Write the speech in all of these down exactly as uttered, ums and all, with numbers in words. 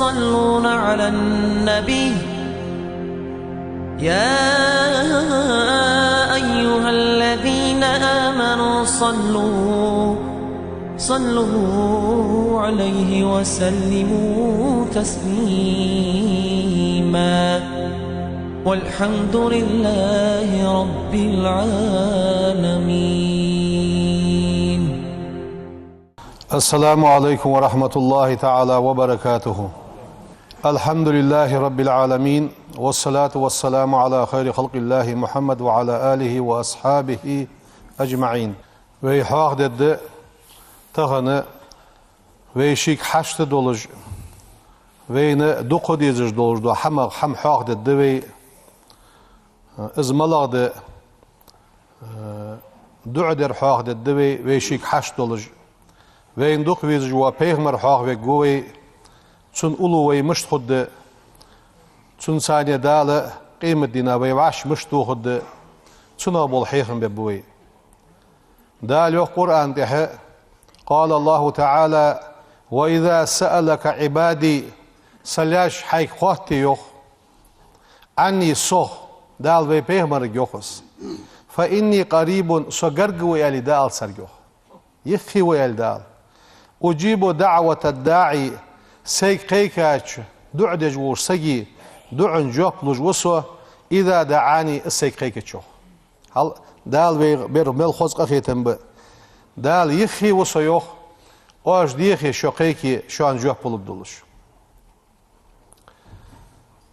يصلون على النبي، يا أيها الذين آمنوا صلوا، صلوا عليه وسلموا تسليما. والحمد لله رب العالمين. السلام عليكم ورحمة الله تعالى وبركاته. الحمد لله رب العالمين، والصلاة والسلام على خير خلق الله محمد وعلى آله وأصحابه أجمعين. Вай хьоахадергда тахан вай шийга хьашт долаш, вайна дукха дезаш долаш дола хӀама, хӀама хьоахадергда вай. Из малагӀа да, э, дуӀа дар хьоахадергда вай, вай шийга хьашт долаш. Вайна дукха везаш вола пайхамар хьоахавергва вай, цун уллув вай мишта хургда, цунца Дала къематдийнахьа вай вӀаши мишта тохаргда, цунах бола хьехам бергба вай. Дала йоах Къуръан тӀа: قال الله تعالى: وإذا سألك عبادي, са лаьш хьайга хоатте, йоах, عني, сох, Дала вай пайхамарга йоах из, فإني قريب, со гарга ва, аьле, Дала царга йоах. Юхе ва, аьле Дала. أجيب دعوة الداع, сайга кхайкача, дуӀа деш волча сага дуӀан жоп луш ва со, إذا دعان, из сайга кхайкача, йоах. Хьал Дала вайга бер мел хоза къахетам ба. Дала юхе ва со, йоах, оаш дехе, шо кхайке, шоана жоп лургдолаш.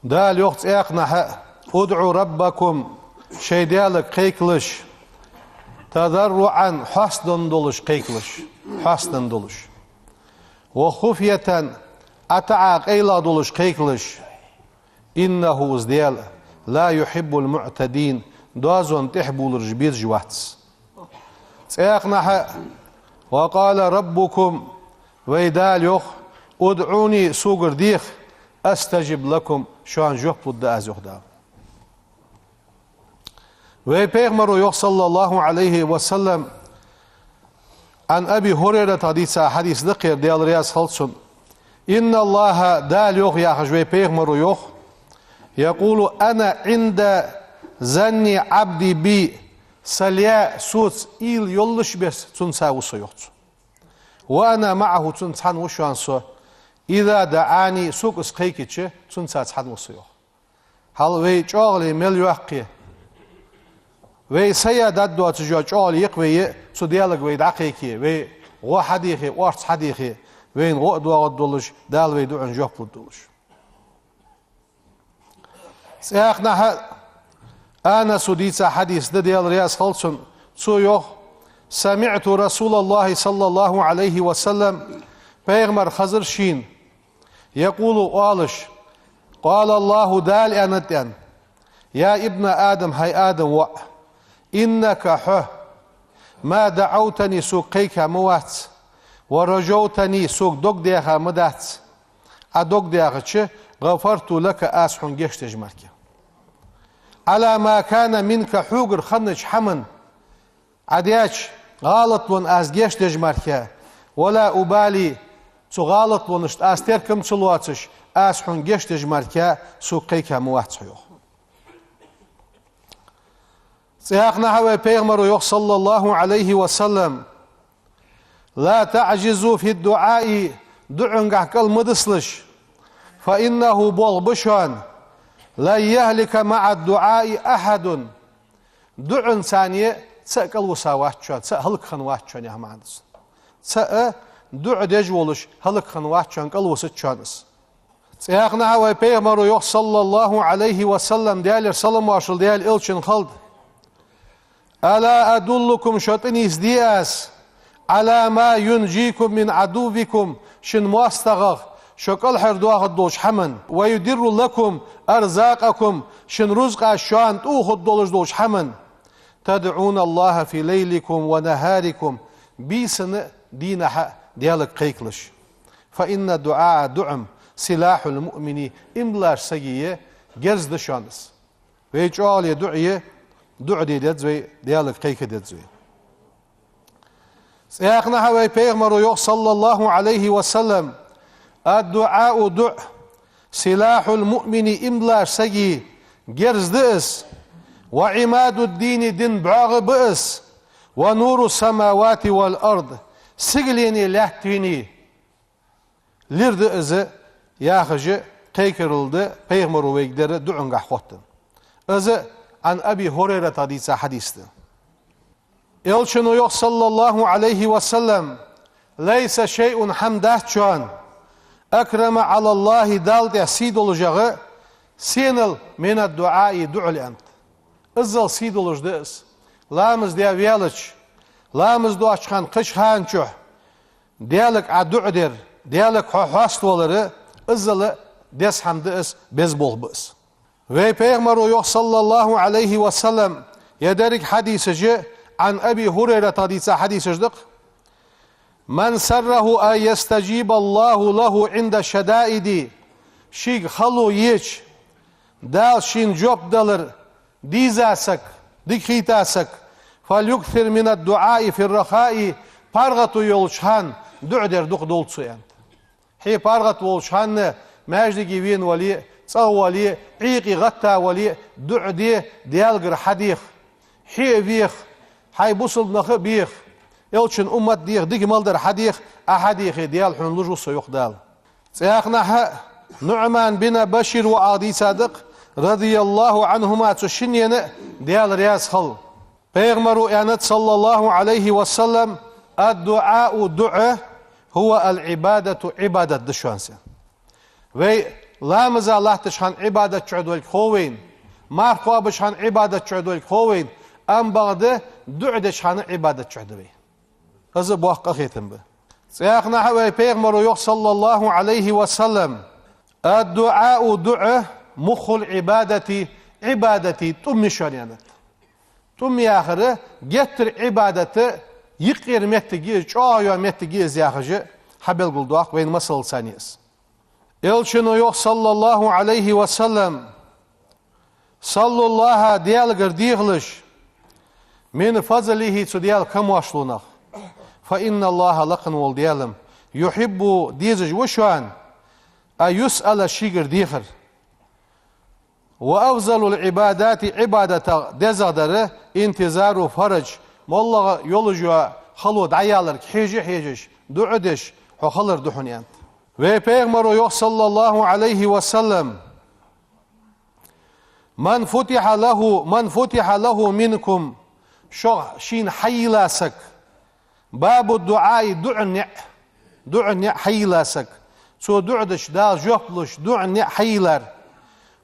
Дала йоах цхьаькханахьа: ادعوا ربكم, шоай Даьлага кхайкалаш, تضرعا, хьоастанна долаш кхайкалаш, хьоастанна долаш, وخفية, ӀотаӀа, къайлагӀа долаш кхайкалаш. إنه, из Даьла, لا يحب المعتدين, доазон тӀехьа булараш безаш вац. Цхьаькханахьа: وقال ربكم, вай Дала йоах: ادعوني, согара деха, أستجب لكم, шоана жоп лургда аз, йоах Дала. Вай пайхамаро йоах, صلى الله عليه وسلم, عن أبي هريرة, дийца хьадис да ер, Даьла раьза хилва цунна: إن الله, Дала йоах, яхаш, вай пайхамаро йоах, يقول: أنا عند ظن عبدي بي, са лай соца уйла йоллаш беса цунца ва со, йоах цо. وأنا معه, цунца цхьана ва шоана со, إذا دعاني, сога из кхайкача, цунца цхьана ва со, йоах. Хьал вай чӀоагӀале мел йоаккхе, вай сая дад доацаш йола чӀоагӀале я-кх вай, цу Даьлага вай дӀакхайке, вай гӀо хьадехе, орц хьадехе, вайна гӀо а доагӀаргдолаш, Дала вай дуӀан жоп лургдолаш. Цхьаькханахьа Анаса дийца хьадис да, Даьла раьза хилва цунна, цо йоах: سمعت رسول الله صلى الله عليه وسلم, пайхамар хезар шийна, يقول, оалаш: قال الله, Дала аьннад, аьнна: يا ابن آدم, хӀай Адама воӀ, إنك, хьо, ما دعوتني, сога кхайка ма вац, ورجوتني, сога дог даьха ма дац. Ӏа дог даьхача, غفرت لك, аз хьона гешт деш мара. على ما كان منك, хьогара хиннача хӀаман, Ӏа деча гӀалатлонна аз гешт деш мара, ولا أبالي, цу гӀалатлонашта аз теркам ца лоацаш, аз хьона гешт деш мара, сога кхайка ма вац хьо, йоах. Цхьаькханахьа вай пайхамаро йоах, صلى الله عليه وسلم: لا تعجزوا في الدعاء, дуӀангахьа кӀал ма дисалаш, فإنه, болх ба шоана, لن يهلك مع الدعاء أحد, дуӀанца цаӀ кӀалвиса вац шоана, цаӀ хӀалакхинна вац шоана, яха маӀан да из. ЦаӀ дуӀа деш волаш хӀалакхинна вац шоана, кӀалвисац шоана из. Цхьаькханахьа вай пайхамаро йоах, صلى الله عليه وسلم, Даьлера салам-моаршал Даьла элчанна хилда: ألا أدلكم, шо тӀанийсде аз, على ما ينجيكم من عدوكم, шун моастагӀах шо кӀалхардоахаргдолча хӀаман, ويدر لكم أرزاقكم, шун рузкъаш шоана тӀаухаргдолаш долча хӀаман, تدعون الله في ليلكم ونهاركم, бийсанна а, дийнахьа а Даьлага кхайкалаш. فإن الدعاء, дуӀа, سلاح المؤمن, иман долча сага герз да шоана из. Вай чӀоагӀале дуӀа е, дуӀа де деза вай, Даьлага кхайка деза вай. Цхьаькханахьа вай пайхамаро йоах, صلى الله عليه وسلم: الدعاء, дуӀа, سلاح المؤمن иман долча сага герз да из, وعماد الدين дин бӀоагӀа ба из, ونور السماوات والأرض сигаленеи лаьттеи лир да из, яхаш, кхайкарал да пайхамаро вайга дер дуӀангахьа хоттаденна. Из عن أبي هريرة дийца хьадис да. Элчано йоах, صلى الله عليه وسلم: ليس شيء хӀама дац шоана, أكرم على الله Далла тӀа сий долаш, сенал من الدعاء дуӀал аьннад. Иззал сий долаш да из. Ламаз даь ваьлча, ламаз доацача хана кхыча хана чухь Даьлага Ӏа дуӀа дар, Даьлага хьо хьаставалар, иззал деза хӀама да из, беза болх ба из. Вай пайхамаро йоах, صلى الله عليه وسلم, ер деррига хьадисаш عن أبي هريرة дийца хьадисаш да-кх: من سره أن يستجيب الله له عند الشدائد шийга хало еча, Дала шийна жоп далар дийза саг, дика хийта саг, فليكثر من الدعاء في الرخاء паргӀато йолча хана дуӀа дар дукха долда цо, аьннад. Хье паргӀата волча хана маьждиге вена вале, цӀагӀа вале, Ӏуйкъе гӀатта вале, дуӀа де, Даьлагара хьадеха. Хье а веха, хьай бусалба нах а беха, Элчан уммат а деха, дика мел дар хьадеха, Ӏа хьадехе, Даьла хьона луш ва со, йоах Дала. ЦӀаькханахьа НуӀман бин Башир ва ала дийца да-кх, رضي الله عنهما, цу шиннена а Даьла раьза хилва. Пайхамаро аьннад, صلى الله عليه وسلم: الدعاء дуӀа هو العبادة Ӏибадат да шоана, аьннад. Вай ламаза латтача хана Ӏибадат чу долга хов вайна, марха кхоабача хана Ӏибадат чу долга хов вайна, амма бакъда дуӀа деча хана Ӏибадат чу да вай. Из боккха къахетам ба. ЦӀаькханахьа вай пайхамаро йоах, صلى الله عليه وسلم: الدعاء дуӀа مخ العبادة Ӏибадата тӀум я шоана, аьннад. ТӀум яхар геттара Ӏибадата юкъера моттиг я из, чӀоагӀа йола моттиг я из, яхаш, хьабелгалдоаккх вайна масалца из. Элчано йоах, صلى الله عليه وسلم: صلوا الله Даьлагара дехалаш, من فضله цу Даьла камоаршалонах, فإن الله лакха вола Даьла يحب дезаш ва шоана, أن يسأل шийгара дехар. وأفضل العبادات Ӏибадатех дезагӀдар انتظار الفرج моллагӀа йолаш йола хало дӀаяларга хьежа а хьежаш, дуӀа а деш, хьо хилар да хьона, аьннад. Вай пайхамаро йоах, صلى الله عليه وسلم: من فتح له، من فتح له منكم шух шийна хьайийлла саг, باب الدعاء дуӀан ниӀ, дуӀан ниӀ хьайийлла саг, цо дуӀа дича Дала жоп луш дуӀан ниӀ хьайийллар,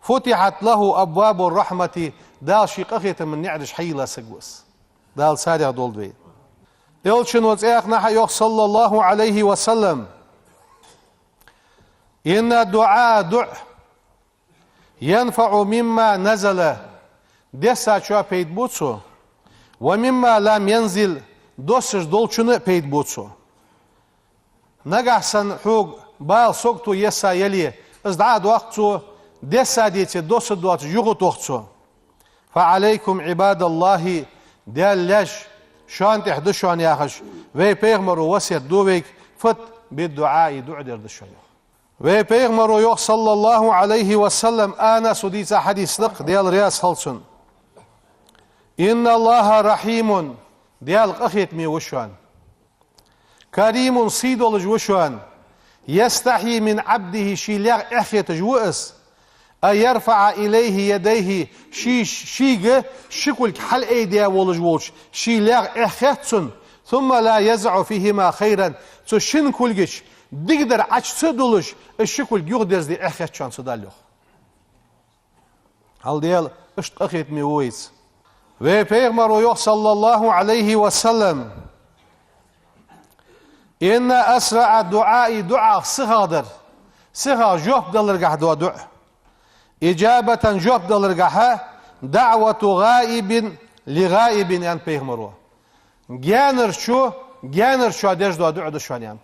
فتحت له أبواب الرحمة Дала ший къахетама ниӀараш хьайийлла саг ва из. Дала царех долда вай. Элчано цӀаькханахьа йоах, صلى الله عليه وسلم: إن الدعاء дуӀа ينفع مما نزل дессачоа пайда бу цо, ومما لم ينزل доссаш долчунна а пайда бу цо. Нагахь санна хьога бала, сагото есса яле, из дӀа а доаккх цо, десса деце, доссаргдоацаш юха а тох цо. فعليكم عباد الله Даьла лаьш шоана тӀа да шоана, яхаш, вай пайхамаро васкет ду вайга, фат بالدعاء дуӀа дар да шоана, йоах. Вай пайхамаро йоах, صلى الله عليه وسلم, Анаса дийца хьадис да-кх, Даьла раьза хилва цунна: إن الله رحيم Даьла къахетаме ва шоана, كريم сий долаш ва шоана, يستحيي من عبده ший лех эхьхеташ ва из, أن يرفع إليه يديه ший, шийга ши кулг хьалъайдаь волаш волча ший лех эхь хет цунна, ثم لا يضع فيهما خيرا цу шин кулгача дикадар Ӏочу ца дуллаш, из ши кулг юхадерзаде эхь хет шоана цу Далла, йоах. Хьал Даьла иштта къахетаме ва вайца. Вай пайхамаро йоах, صلى الله عليه وسلم: إن أسرع الدعاء дуӀах сихагӀдар, сихагӀа жоп даларгахьа дола дуӀа, إجابة жоп даларгахьа, دعوة غائب لغائب аьннад пайхамаро. Гаьнарчо гаьнарчоа деш дола дуӀа да шоана, аьннад.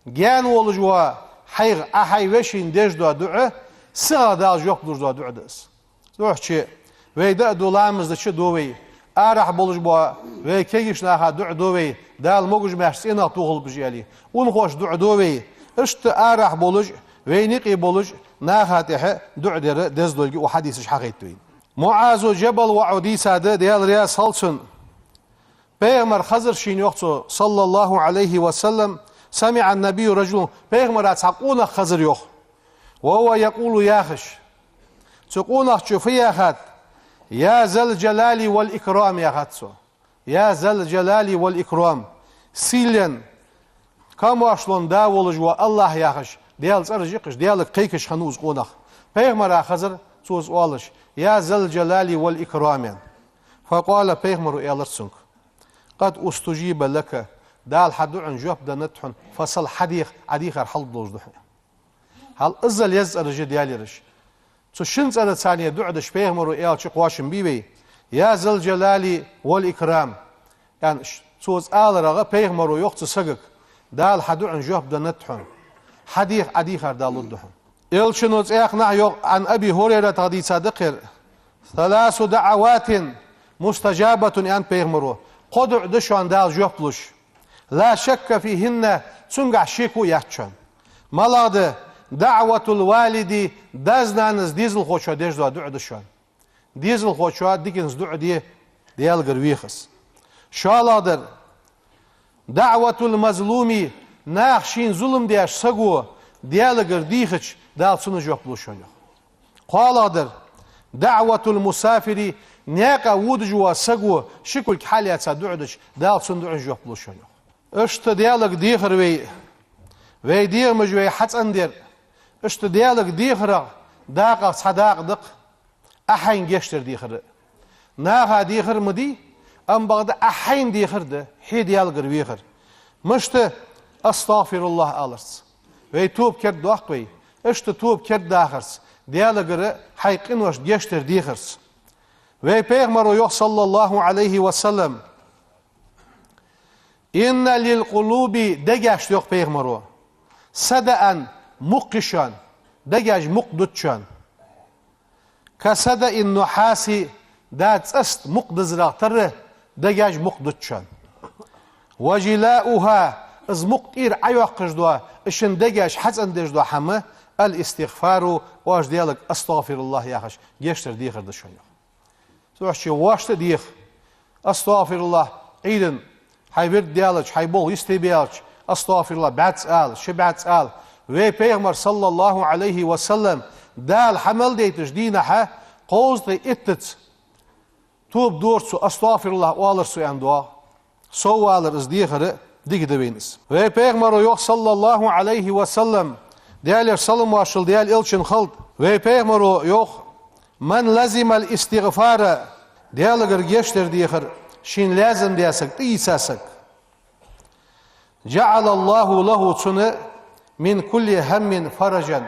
Гаьна волаш вола хьайга Ӏа хьай вешийна деш дола дуӀа, сихагӀа Дала жоп луш дола дуӀа да из. Цудухьа вай даа ду, ламаз дича ду вай, арахьа болаш бола вай кагийча наха дуӀа ду вай, Дала могаш-маьрша цӀенах тохалба уж, аьле. Унахошта дуӀа ду вай, иштта арахьа болаш, вайна юкъе болаш, Наха тӀехьа дуӀа дар деза долга укх хьадисаша хьахайт вайна. МуӀазу Джабал воӀо дийцад, Даьла раьза хилва цунна. Пайхамар хазар шийна, йоах цо, صلى الله عليه وسلم, سمع النبي رجلا, пайхамара цхьа къонах хазар, йоах. وهو يقول, яхаш. Цу къонахчо фу яхад? يا ذا الجلال والإكرام, яхад цо. يا ذا الجلال والإكرام. Сийлен, камаьршлон да волаш вола АллахӀ, яхаш, Даьла цӀераш йоаккхаш, Даьлага кхайкаш хиннав из къонах. Пайхамара хазар цо из оалаш: يا ذا الجلال والإكرام, аьнна. فقال, пайхамаро аьлар цунга: قد استجيب لك, Дала хьа дуӀан жоп деннад хьона, فسل, хьадеха, Ӏа дийхар хьалургдолаш да хьона. Хьал иззал еза цӀераш я Даьлагара. Цу шин цӀерацара дуӀа деш пайхамаро аьлча кхоачам бий вай: يا ذا الجلال والإكرام, аьнна. Цо из аларах пайхамаро йоах цу сагага: Дала хьа дуӀан жоп деннад хьона. Хьадеха, Ӏа дийхар Дала лургда хьона. Элчано цхьаькханахьа йоах, عن أبي هريرة дийцад кхы: ثلاث دعوات مستجابة, аьннад пайхамаро. Кхо дуӀа да шоана Дала жоп луш. لا شك فيهن, цунгахь шеко а яц шоана. МалагӀа да? دعوة الوالد, дас-нанас дезалхочоа деш дола дуӀа да шоана. Дезалхочоа диканца дуӀа де, Даьлагара вехаш. ШоллагӀдар: دعوة المظلوم, наха шийна зулам деш саго Даьлагара дийхача, Дала цунна жоп лу шоана, йоах. КхоалагӀдар: دعوة المسافر, наькъа водаш вола саго ши кулг хьалаьца дуӀа дича, Дала цунна дуӀан жоп лу шоана, йоах. Иштта Даьлага дехар вай, вай дегӀамаш вай хьацӀендар. Иштта Даьлага дехарах дакъах цхьа дакъа да-кх Ӏа хьайна гешт дар дехар. Наха дехар ма дий, амма бакъда Ӏа хьайна дехар да, хье Даьлагара вехар. Мишта? أستغفر الله аларца. Вай тоба кердадоаккх вай. Иштта тоба кердадахарца, Даьлагара хьай къиношта гешт дар дехарца. Вай пайхамаро йоах, صلى الله عليه وسلم: إن للقلوب, дегашта, йоах пайхамаро, صدأ, мукх я шоана, дегаш мукх дут шоана. كصدأ النحاس, да цӀаста мукх дизарах тара дегаш мукх дут шоана. وجلاؤها, из мукх тӀера Ӏойоаккхаш дола, из шун дегаш хьацӀендеш дола хӀама, الاستغفار, оаш Даьлага أستغفر الله яхаш, гешт дар дехар да шоана, йоах. Цудухьа вешта а деха أستغفر الله, Ӏуйранна, хьай вирд даьлча, хьай болх йисте баьлча, أستغفر الله бӀаьзза ала, ши бӀаьзза ала. Вай пайхамар, صلى الله عليه وسلم, Дала хьа мел дайтача дийнахьа кховзткъеи иттазза тоба дора цо, أستغفر الله оалар цо, аьнна доагӀа. Соввалар, из дехар дика да вайна из. Вай пайхамаро йоах, صلى الله عليه وسلم, Даьлера салам-моаршал Даьла элчанна хилда, вай пайхамаро йоах: من لزم الاستغفار, Даьлагара гешт дар дехар шийна лазам даь саг, тӀаийца саг, جعل الله له, цунна, من كل هم فرجا,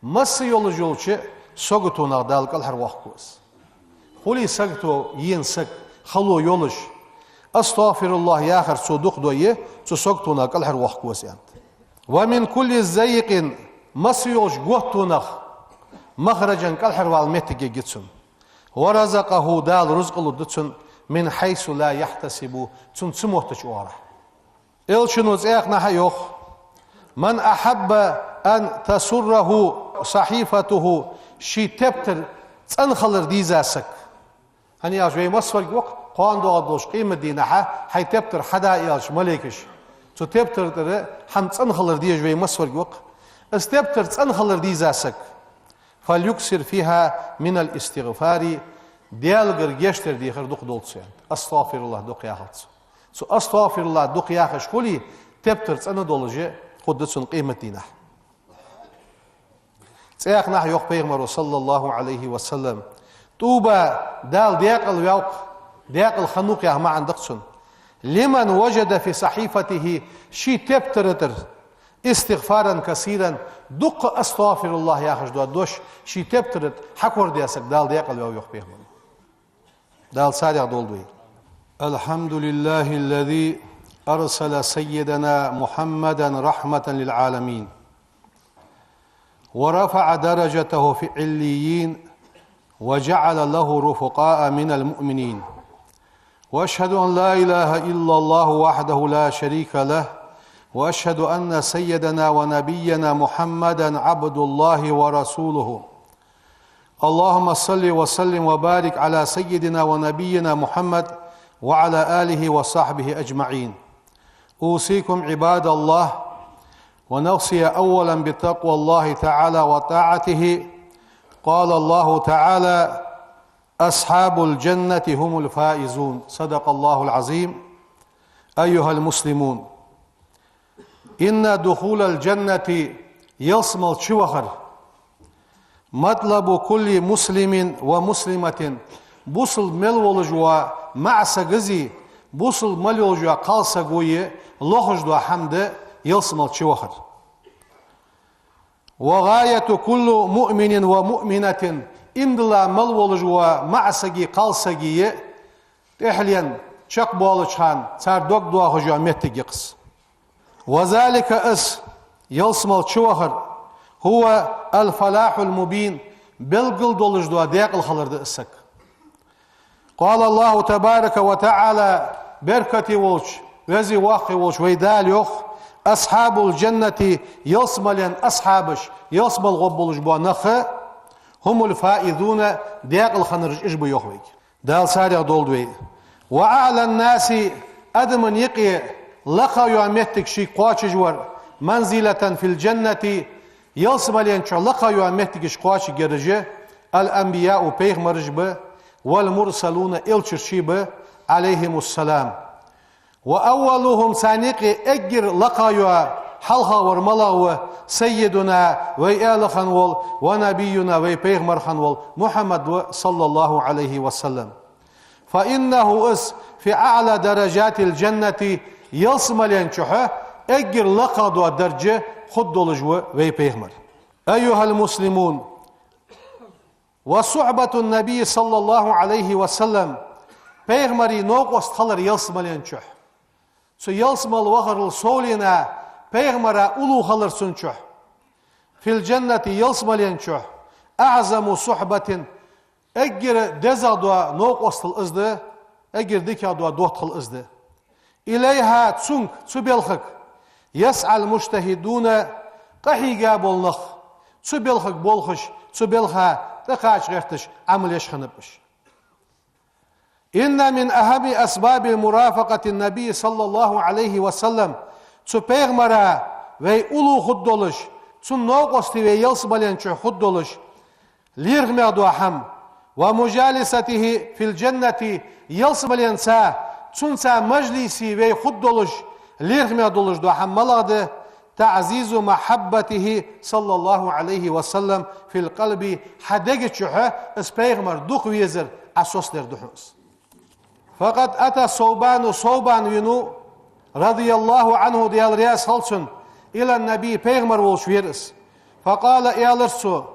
масса йолаш йолча саготонах Дала кӀалхарвоаккх из. Хулий сагото ена саг, хало йолаш, أستغفر الله яхар цо дукха дойя, цу саготонах кӀалхарвоаккх из, аьннад. ومن كل ضيق, масса йолча готтонах, مخرجا, кӀалхарвала моттиг ергья цунна. ورزقه, Дала рузкъа лургда цунна, من حيث لا يحتسب, цунна ца моттача оагӀорахьа. Элчано цхьаькханахьа йоах: من أحب أن تسره صحيفته, ший тептар цӀена хилар дийза саг. ХӀана аьлча вай массаварг ва-кх, кхоана доагӀаргдолча къематдийнахьа хьай тептар хьада аьлча малейкаша, цу тептара тӀара хӀама цӀена хилар дезаш вай массаварг ва-кх. Из тептар цӀена хилар дийза саг, فليكثر فيها من الاستغفار, Даьлагара гешт дар дехар дукха долда цо, аьннад. أستغفر الله дукха яхалда цо. Цу أستغفر الله дукха яхаш хуле, тептар цӀена долаш хургда цунна къематдийнахьа. Цхьаькханахьа йоах пайхамаро, صلى الله عليه وسلم: طوبى, Дала даькъала ваьв-кх, даькъала хиннав-кх яха маӀан да-кх цун, لمن وجد في صحيفته, ший тептара тӀара, استغفارا كثيرا, дукха أستغفر الله яхаш дола дош ший тептара тӀа хьакорадаь саг Дала даькъала ваьв, йоах пайхамаро. Дала царех долда вай. الحمد لله الذي أرسل سيدنا محمدا رحمة للعالمين، ورفع درجته في عليين، وجعل له رفقاء من المؤمنين. وأشهد أن لا إله إلا الله وحده لا شريك له، وأشهد أن سيدنا ونبينا محمدا عبد الله ورسوله. اللهم صل وسلم وبارك على سيدنا ونبينا محمد وعلى آله وصحبه أجمعين. أوصيكم عباد الله ونفسي أولا بتقوى الله تعالى وطاعته. قال الله تعالى: أصحاب الجنة هم الفائزون. صدق الله العظيم. أيها المسلمون، إن دخول الجنة, ялсмала чувахар, مطلب كل مسلم ومسلمة, бусалба мел волаш вола маӀа сагази, бусалба мел йолаш йола кхалсагаи лохаш дола хӀама да ялсмала чувахар. وغاية كل مؤمن ومؤمنة, иман дилла мел волаш вола маӀа саги кхалсаги тӀехьленна чакхбоалача хана цар дог доахаш йола моттиг я-кх из. وذلك, из ялсмала чувахар, هو الفلاح المبين, белгала долаш дола декъала хилар да из саг. قال الله تبارك وتعالى, беркате волча, веза-воккха волча вай Дала йоах: أصحاب الجنة, ялсмален асхьабаш, ялсмала гӀоргболаш бола нах, هم الفائزون, декъала хиннараш уж ба, йоах вайга. Дала царех долда вай. وأعلى الناس, адамашта юкъе лакха йола моттиг шийга кхоачаш вар, منزلة في الجنة, ялсмален чу лакха йола моттигаш кхоачаргьяраш, الأنبياء, пайхамараш ба, والمرسلون, элчаш ба, عليهم السلام. وأولهم, царна юкъе эггара лакха йола, хьалха вар малагӀа ва, سيدنا, вай Эла хинна вола, ونبينا, вай пайхамар хинна вола Мухьаммад ва, صلى الله عليه وسلم. فإنه, из, في أعلى درجات الجنة, ялсмален чу эггара лакха дола даржа хургдолаш ва вай пайхамар. أيها المسلمون، وصحبة النبي صلى الله عليه وسلم, пайхамара новкъост хилар ялсмален чу. Цу ялсмала вахарал совленна пайхамара уллув хилар цун чу. في الجنة, ялсмален чу, أعظم صحبة, эггара дезагӀа дола новкъостал из да, эггара дикагӀа дола доттагӀал из да. إليها, цунга, цу балхага, يسعى المجتهدون, къахьийга бола нах, цу балхага болхаш, цу балха тӀакхача гӀерташ Ӏамал еш хиннаб уж. إن من أهم أسباب مرافقة النبي صلى الله عليه وسلم, цу пайхамара вай уллув хургдолаш, цун новкъостий вай ялсмален чу хургдолаш, лерхӀаме дола хӀама, ومجالسته في الجنة, ялсмаленца, цунца мажлисий вай хургдолаш, лерхӀаме долаш дола хӀама малагӀа да, تعزيز محبته صلى الله عليه وسلم في القلب, хьа дега чу из пайхамар дукха везар Ӏа соцадар да хьона из. فقد أتى ثوبان, Совбан венав, رضي الله عنه, Даьла раьза хилва цунна, إلى النبي, пайхамар волча венав из. فقال, аьлар цо: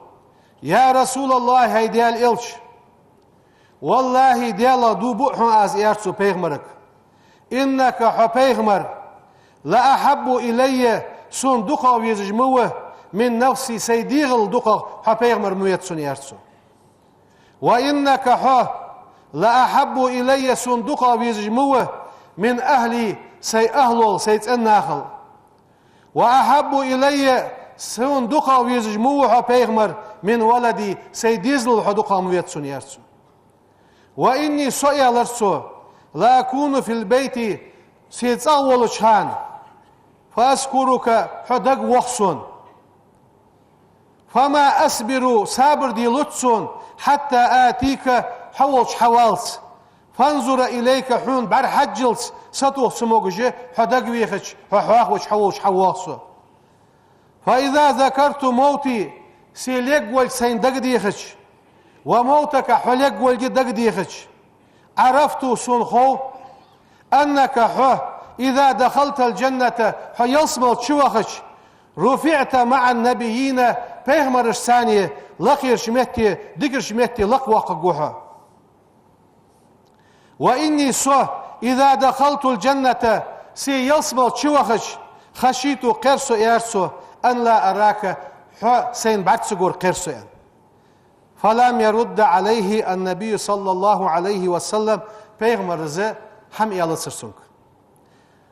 يا رسول الله, хӀай Даьла элча, والله, Даьлах дув буъ хьона аз, аьлар цо пайхамарга, إنك, хьо пайхамар, لأحب إلي, сона дукхагӀа везаш ма ва, من نفسي, сай дегӀал дукхагӀа хьо пайхамар ма веза сона, аьлар цо. وإنك, хьо, لأحب إلي, сона дукхагӀа везаш ма ва, من أهلي, сай ахьлол, сай цӀен нахал. وأحب إلي, сона дукхагӀа везаш ма ва хьо пайхамар, من ولدي, сай дезалал хьо дукхагӀа ма веза сона, аьлар цо. وإني, со, аьлар цо, لأكون في البيت, се цӀагӀа волча хана, فأذكرك, хьо дагавох сона. فما أصبر, сабар делац сона, حتى آتيك, хьо волча хьаваллалца. فأنظر إليك, хьона бӀарахьежжалца, сатоха ца могаш, хьо дагавехача, хьо хьоахавича, хьо волча хьавоагӀа со. فإذا ذكرت موتي, се лергволга сайна дагадехача, وموتك, хьо лергволга дагадехача, عرفت, сона хов, أنك, хьо, إذا دخلت الجنة, хьо ялсмала чувахача, رفعت مع النبيين, пайхамарашца цхьана лакхерча метте, дикача метте лакхвоаккхаргва хьо. وإني, со, إذا دخلت الجنة, се ялсмала чувахача, خشيت, кхер со, аьлар цо, أن لا أراك, хьо сайна бӀарга ца гор кхер со, аьнна. فلم يرد عليه النبي صلى الله عليه وسلم, пайхамара из хӀама аьлацар цунга.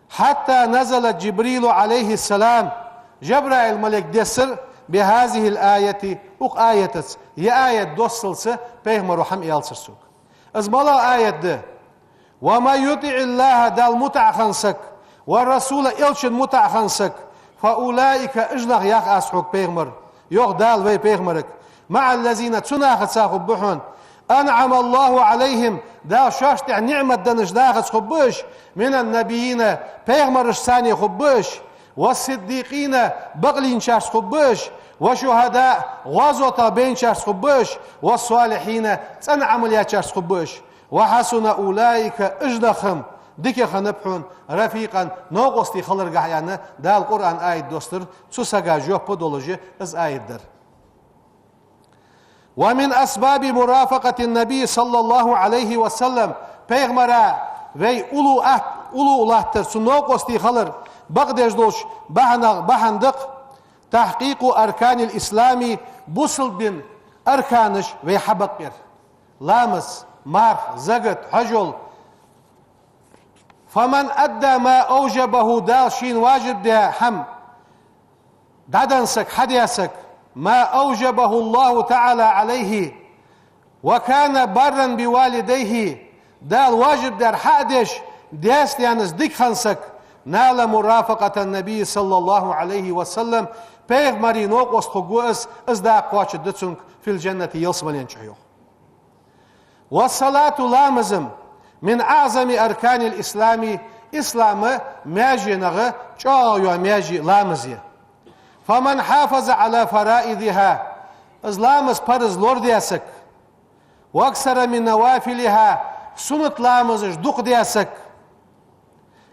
حتى نزل جبريل عليه السلام, Жабраил малейк дессар, بهذه الآية, укх аятаца, ер аят доссалца пайхамаро хӀама аьлар цунга. Из малагӀа аят да? ومن يطع الله, Далла мутӀахьа хинна саг, والرسول, элчанна мутӀахьа хинна саг, فأولئك, уж нах, йоах аз хьога, пайхамар, йоах Дала вай пайхамарга, مع الذين, цу нахаца хургба хьона, أنعم الله عليهم, Дала шоашта тӀа ниӀмат деннача нахаца хургба уж, من النبيين, пайхамарашца цхьана хургба уж, والصديقين, бакълийначарца хургба уж, والشهداء, гӀазота байначарца хургба уж, والصالحين, цӀена Ӏамал ечарца хургба уж. وحسن أولئك, уж нах-м дика хиннаб хьона, رفيقا, новкъостий хиларгахьа, аьнна, Дала Къуръан аят доссар, цу сага жоп долаш из аят дар. ومن أسباب مرافقة النبي صلى الله عليه وسلم, пайхамара вай уллув ат-, уллув латтар, цун новкъостий хилар бакъдеш долча бахьанех бахьан да-кх, تحقيق أركان الإسلام, бусалба дина арканаш вай хьабакъяр. Ламаз, марха, закат, хьажол. فمن أدى ما أوجبه, Дала шийна важиб даь хӀама дӀаденна саг, хьадаь саг, ما أوجبه الله تعالى عليه, وكان برا بوالديه, Дала важиб даьр хьа а деш, даьца-наьнаца дика хинна саг, نال مرافقة النبي صلى الله عليه وسلم, пайхамара новкъост хургва из, из дакъа кхоачаргда цунга, في الجنة, ялсмален чу, йоах. والصلاة, ламаз-м, من أعظم أركان الإسلام, ислама маьженех чӀоагӀа йола маьже ламаз я. فمن حافظ على فرائضها, из ламаз парз лорадаь саг, وأكثر من نوافلها, суннат ламазаш дукха даь саг,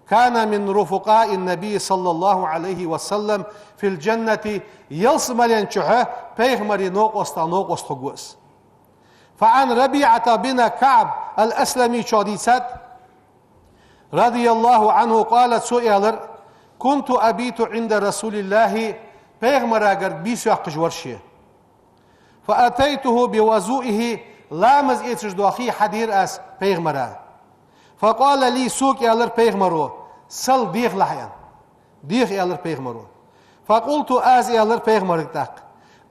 كان من رفقاء النبي صلى الله عليه وسلم في الجنة, ялсмален чу пайхамара новкъостех новкъост хургва из. فعن ربيعة بن كعب الأسلمي чӀоагӀа дийцад, رضي الله عنه قال, цо аьлар: كنت أبيت عند رسول الله, пайхамарагара бийса йоаккхаш вар ше. فأتيته بوضوئه, ламаз эцаш дола хий хьадир аз пайхамара. فقال لي, сога аьлар пайхамаро: سل, дехалахь, аьнна. Деха, аьлар пайхамаро. فقلت, аз аьлар пайхамарга тӀаккха: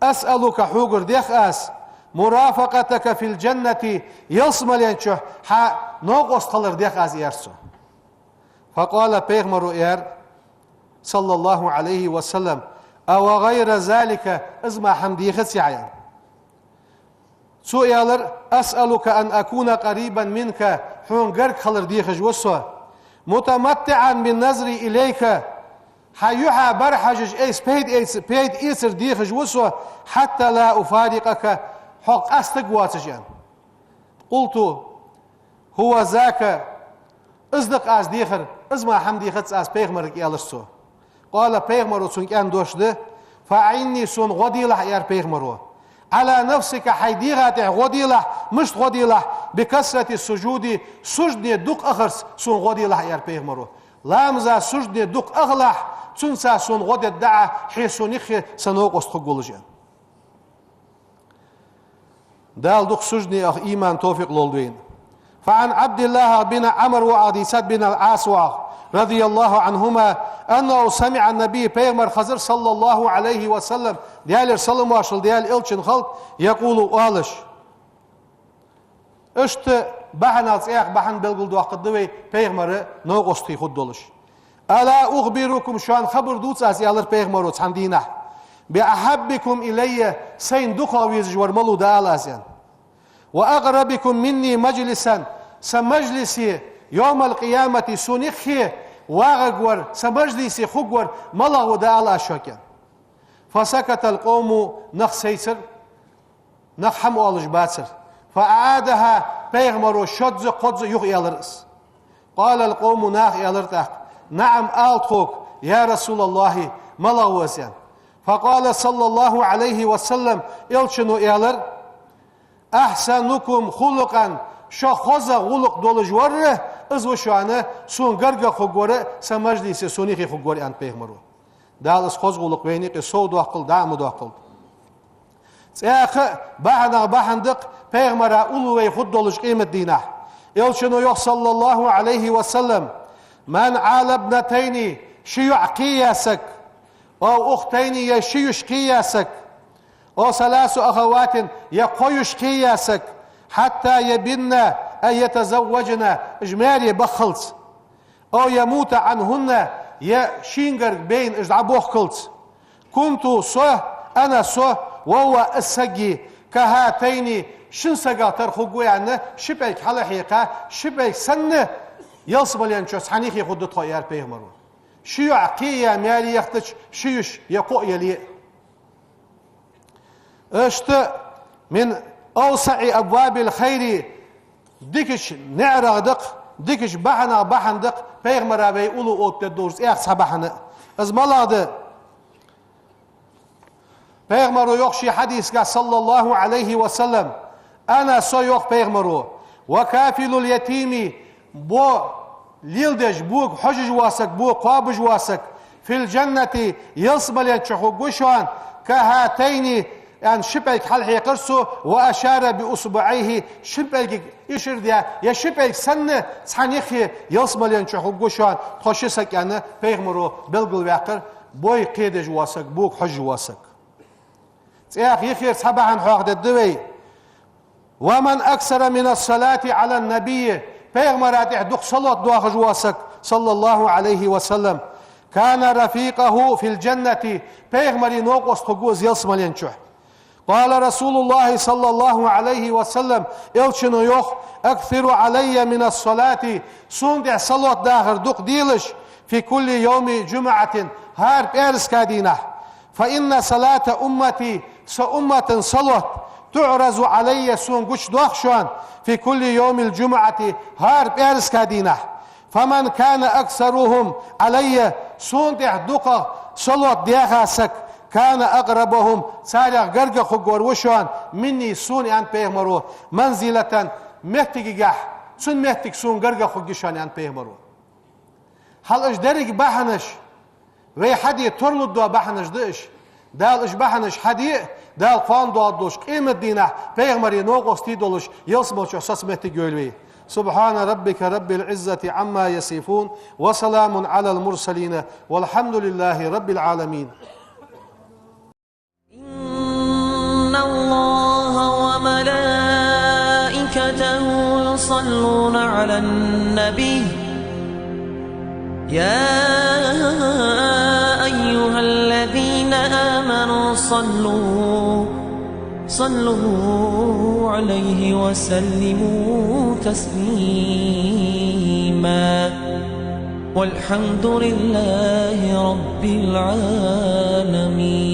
أسألك, хьогара дех аз, مرافقتك في الجنة, ялсмален чу хьа новкъост хилар дех аз, аьлар цо. فقال, пайхамаро аьлар, صلى الله عليه وسلم: أو غير ذلك, из мара хӀама дехаций Ӏа, аьнна. Цо аьлар: أسألك أن أكون قريبا منك, хьона гарга хилар дехаш ва со, متمتعا بالنظر إليك, хьа юхьа бӀарахьежаш, айса пайда эц-, пайда эцар дехаш ва со, حتى لا أفارقك, хьох къастаргвоацаш, аьнна. قلت: هو ذاك, из да-кх аз дехар, из мара хӀама дехац аз, пайхамарга, аьлар цо. قال, пайхамаро цунга аьнна дош да: فأعني, сона гӀо делахь, аьлар пайхамаро, على نفسك, хьай дегӀа тӀа гӀо делахь. Мишта гӀо делахь? بكثرة السجود, сужуде дукха ахарца сона гӀо делахь, аьлар пайхамаро. Ламаза сужуде дукха ахалахь, цунца сона гӀо дергда Ӏа, хье сона юххе са новкъост хургволаш, аьнна. Дала дукха сужуде аха иман, товфикъ лолда вайна. فعن عبد الله بن عمرو, воӀах дийцад, بن العاص, воӀах, رضي الله عنهما, أنه سمع النبي, пайхамар хезар, صلى الله عليه وسلم, Даьлера салам-моаршал хилда Даьла элчанна, يقول, оалаш. Иштта бахьанех цхьа бахьан белгалдоаккхаргда вай пайхамара новкъостий хургдолаш. ألا أخبركم, шоана хабар дувц аз, аьлар пайхамаро цхьан дийнахьа, بأحبكم إلي, сайна дукхагӀа везаш вар малув да ала аз, аьнна. وأقربكم مني مجلسا, са мажлисе, يوم القيامة, сона юххе вагӀаргвар, са мажлисе хургвар малагӀа ва да ала аз шуга, аьнна. فسكت القوم, нах сайцар, нах хӀама оалаш бацар. فأعادها, пайхамаро шозза, кхозза юха аьлар из. قال القوم, наха аьлар тӀаккха: نعم, ала тхога, يا رسول الله, малагӀа ва из, аьнна. فقال صلى الله عليه وسلم, элчано аьлар: أحسنكم خلقا, шох хоза гӀулакх долаш вар, из ва шоана сона гаргагӀа хургвар, са мажлисе сона юхе хургвар, аьннад пайхамаро. Дала из хоза гӀулакх вайна юкъе совдоаккхалда, дӀа а ма доаккхалда. Цхьаькха а бахьанех бахьан да-кх пайхамара уллув вай хургдолаш къематдийнахьа. Элчано йоах, صلى الله عليه وسلم: من عال ابنتين, ши йоӀ кхеяь саг, أو أختين, е ши йиша кхеяь саг, أو ثلاث أخوات, е кхо йиша кхеяь саг, حتى يبن أي يتزوجن, уж маьре баххалца, أو يموت عنهن, е шийгара бейна уж дӀабохкалца. كنت, со, أنا, со, وهو, из саг, كهاتين, шин сагах тара хургва аьнна, ши пӀелг хьалхьекха, ши пӀелг санна, ялсмален чу цхьан юхе хургда тхо, аьлар пайхамаро. Ши йоӀ кхеяь маьре яхтача, ши йиша е кхоъ яле а. Иштта من أوسع أبواب الخير, дикача наӀарах да-кх, дикача бахьанех бахьан да-кх пайхамара вай уллув оттаде долаш цӀех цхьа бахьан. Из малагӀа да? Пайхамаро йоах ший хьадисагахь, صلى الله عليه وسلم: أنا, со, йоах пайхамаро, وكافل اليتيم, бо леладеш, бога хьожаш вола саг, бога кхоабаш вола саг, في الجنة, ялсмален чу хургва шоана, كهاتين, аьнна, ши пӀелг хьалхьекхар цо, وأشار بإصبعيه, шин пӀелгага ишар даь, е ши пӀелг санна цхьан юхе ялсмален чу хургва шоана тхо ши саг, аьнна, пайхамаро белгалваьккхар бой кхедеш вола саг, бога хьожаш вола саг. ЦӀех юхера цхьа бахьан хьоахадергда вай. ومن أكثر من الصلاة على النبي, пайхамара тӀехь дукха салот доахаш вола саг, صلى الله عليه وسلم, كان رفيقه في الجنة, пайхамара новкъост хургва из ялсмален чу. قال رسول الله صلى الله عليه وسلم, элчано йоах: أكثروا علي من الصلاة, сона тӀехь салот дахар дукха делаш, في كل يوم جمعة, хӀара пӀаьраска дийнахь. فإن صلاة أمتي, са уммата салот, تعرض علي, сона гучадоах шоана, في كل يوم الجمعة, хӀара пӀаьраска дийнахь. فمن كان أكثرهم علي, сона тӀехь дукхагӀа салот даьха саг, كان أقربهم, царех гаргагӀа хургвар ва шоана, مني, сона, аьннад пайхамаро, منزلة, моттигагахь, цун моттиг сона гаргагӀа хургья шоана, аьннад пайхамаро. Хьал уж деррига бахьанаш, вай хьаде тарлургдола бахьанаш да уж. Дала уж бахьанаш хьаде а, Дала кхоана доагӀаргдолча къематдийнахь пайхамара новкъостий долаш, ялсмалчохь соцаметтиг йойла вай. سبحان ربك رب العزة عما يصفون، وسلام على المرسلين، والحمد لله رب العالمين. إن الله وملائكته يصلون على النبي، يا أيها الذين آمنوا صلوا، صلوا عليه وسلموا تسليما. والحمد لله رب العالمين.